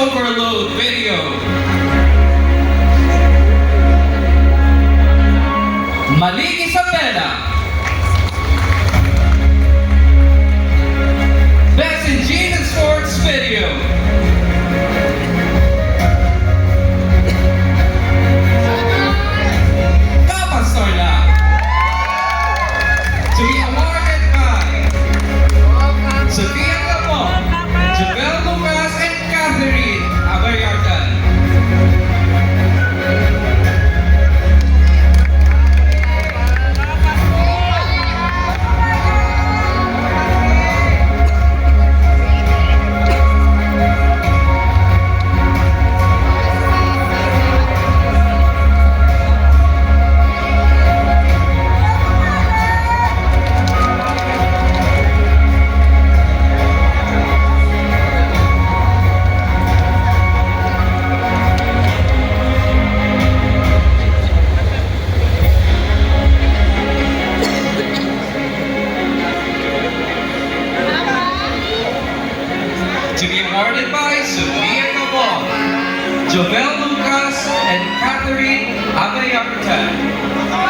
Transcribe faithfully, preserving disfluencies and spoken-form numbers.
Overload video. Malik Isabela. Best in Jesus Sports Video. Kapastorla. To be awarded by Sofia Gabon, Jubel Lucas, and Catherine Abayardan. To be awarded by Sofia Gabon, Jovel Lucas, and Catherine